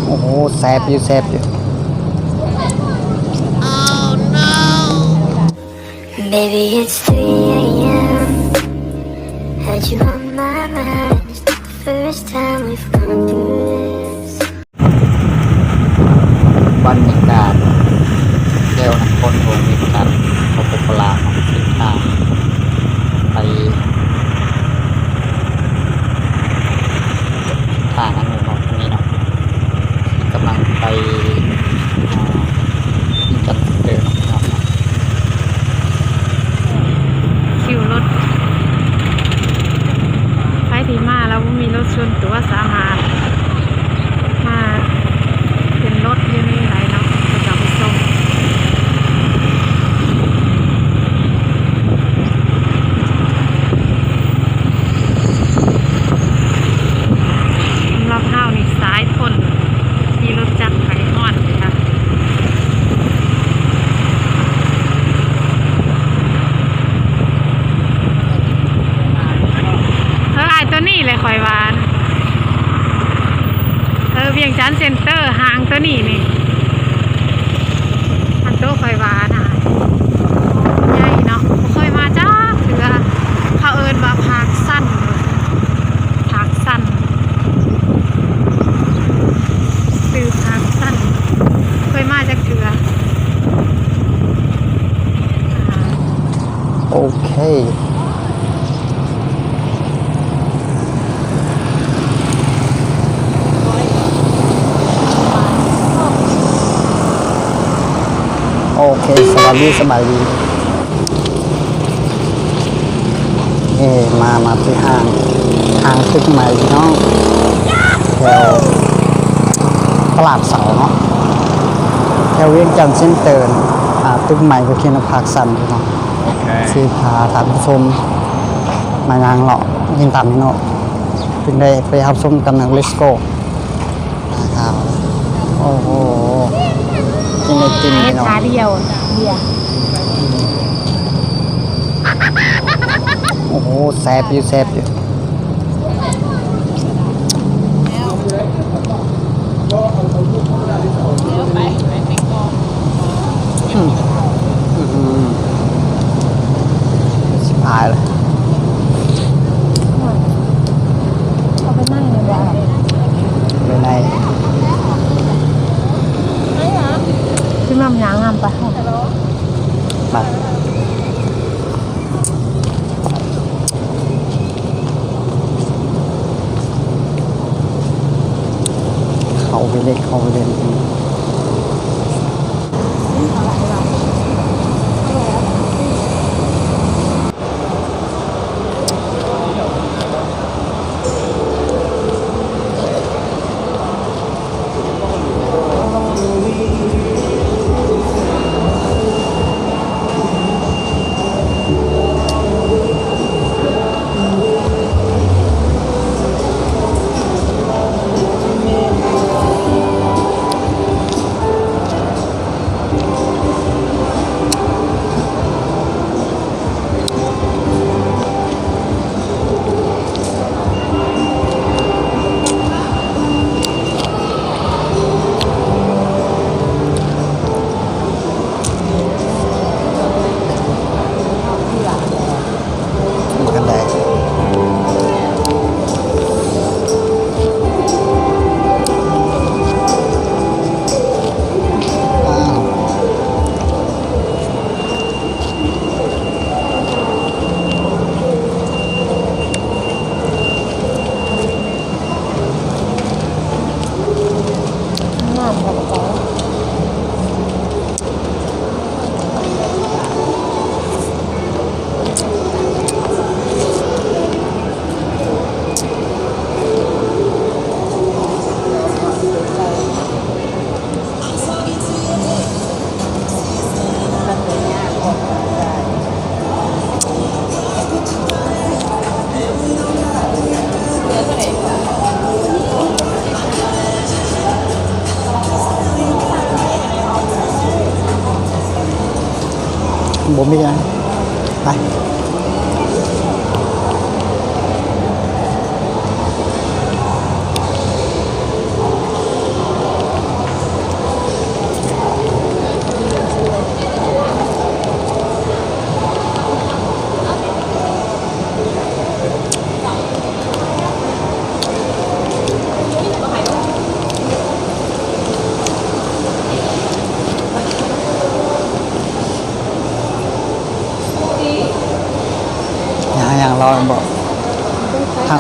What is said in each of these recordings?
ໂອ້ໂຫ ແຊບຢູ່ ແຊບຢູ່. Baby, it's three a.m. Had you on my mind. It's not the first time we've gone through this. ບັນຍາກາດແຖວນະຄອນຫຼວງວຽງຈັນ ສປປ ລາວເນາະ ເສັ້ນທາງໄປ ທາງອັນນີ້ເນາະ ນີ້ເນາະ ກຳລັງໄປ ອ່າ ວຽງຈັນເດີເນາະ ພີ່ນ້ອງເນາະ. ຄິວລົດ ໃຜທີ່ມາແລ້ວບໍ່ມີລົດສ່ວນຕົວ ສາມາດມາຂຶ້ນລົດຢູ່ນີ້ໄດ້ເນາະ ເຂົາເຈົ້າໄປສົ່ງ. ສຳລັບເຮົານີ້ສາຍຝົນ ຂີ່ລົດຈັກໄປຮ້ອນເລີຍ. ເອີ ອ້າຍ ໂຕນີ້ແຫຼະຂ້ອຍວ່າ ເອີ ວຽງຈັນເຊັນເຕີ ຫ້າງໂຕນີ້ນີ້ ອັນໂຕຂ້ອຍວ່ານະ ໃຫຍ່ເນາະ ບໍ່ເຄີຍມາຈັກເທື່ອ. ເຂົາເອີ້ນວ່າພາກຊັນ ພາກຊັນ ຊື່ພາກຊັນ ເຄີຍມາຈັກເທື່ອ. ໂອເຄ ໂອເຄ ສະບາຍດີ ສະບາຍດີ. ເອີ ມາ ມາທີ່ຫ້າງ ຫ້າງຕຶກໃໝ່ພີ່ນ້ອງ ແຖວຕະຫຼາດເສົາເນາະ ແຖວວຽງຈັນເຊັນເຕີ. ອ່າ ຕຶກໃໝ່ເຂົາຂຽນວ່າພາກຊັນພີ່ນ້ອງ. ໂອເຄ ຊິພາທ່ານຜູ້ຊົມມາຍ່າງເລາະ ເຫັນຕາມນີ້ເນາະ ເປັນໄດ້ໄປຮັບຊົມກັນເນາະ ເລັດໂກ. ໂອ້ໂຫ ກິນໄອຕິມພີ່ນ້ອງ ຂາດຽວ ເບຍ. ໂອ້ໂຫ ແຊບຢູ່ ແຊບຢູ່. ອືມ ອືມ ຊິພາຍລະ ເອົາໄປໃນນີ້ບໍ່? ໄປໃນ ຄືນ້ຳຍາງນຳໄປ ໄປ. ເຂົ້າໄປເລີຍ ເຂົ້າໄປເລີຍ. ບໍ່ມີຫຍັງ ໄປ.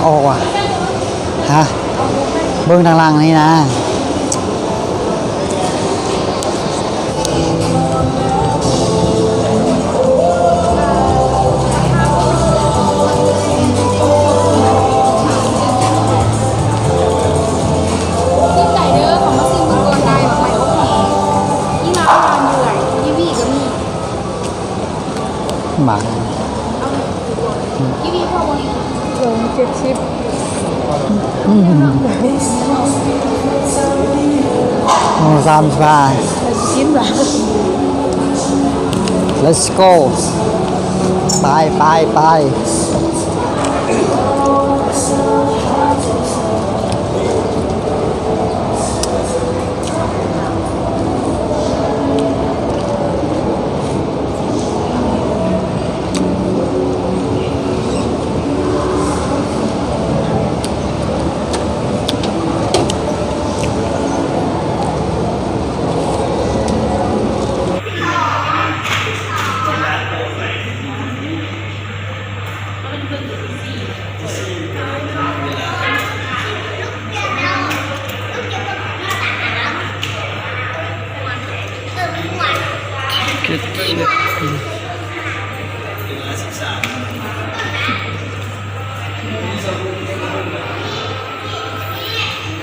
ອອກວ່າ ຮະ ເບິ່ງທາງຫຼັງນີ້ນະ. ມາ ສອງເຈັດສິບ ອືມ ໂອ້ ສາມສິບຫ້າ Let's go ໄປ ໄປ ໄປ.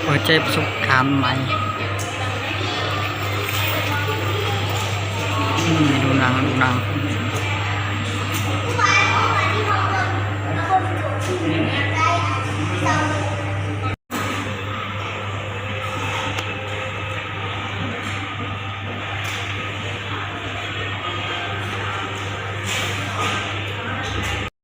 ເປີດໃຈປະສົບການໃໝ່. ອືມ ດູໜັງ ດູໜັງ.